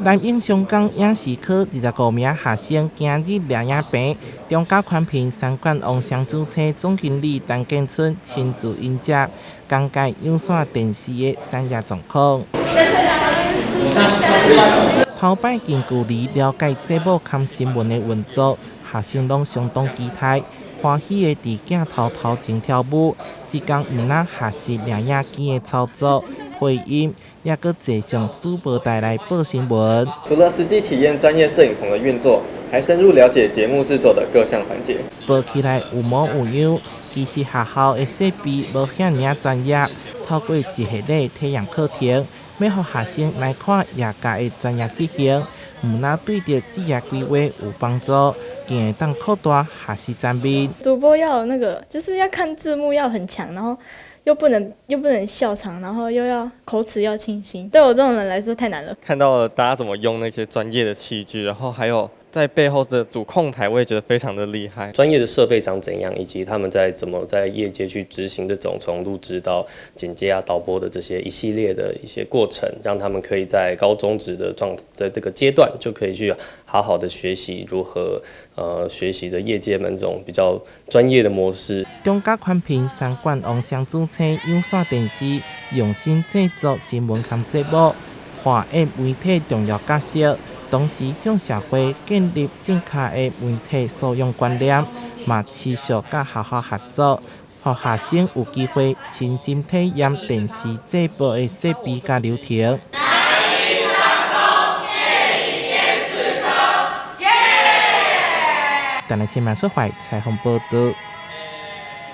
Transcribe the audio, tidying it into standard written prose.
南英雙江影視科25名學生今日攝影棚，中嘉寬頻三管王雙主車總經理陳建春親自迎接，講解有線電視的產業狀況。頭擺近距離了解節目兼新聞的運作，學生攏相當期待，歡喜的佇鏡頭頭前跳舞，這工毋但學習攝影機的操作、配音，猶閣坐上主播台來報新聞。除了實際體驗專業攝影棚的運作，還深入了解節目製作的各項環節。報起來有模有樣，其實學校的設備無遐爾專業，透過一系列體驗課程，欲予學生來看業界的專業執行，毋但對著職業規劃有幫助，更會當擴大學習層面。主播要有那個，就是要看字幕要很強，然後又不能笑場，然後又要口齒要清晰，對我這種人來說太難了。看到了大家怎麼用那些專業的器具，然後還有在背後的主控台，我也覺得非常的厲害。專業的設備長怎樣，以及他們在怎麼在業界去執行這種從錄製到剪接啊、導播的這些一系列的一些過程，讓他們可以在高中職的狀的這個階段就可以去好好的學習如何學習的業界們這種比較專業的模式。中嘉寬頻三管王雙主車有線電視用心製作新聞和節目，扮演媒體重要角色。同時向社會建立正確的媒體素養觀念，嘛持續佮學校合作，予學生有機會親身體驗電視製播的設備佮流程。南瀛商工電影電視科，耶！台南新聞出發採訪報導。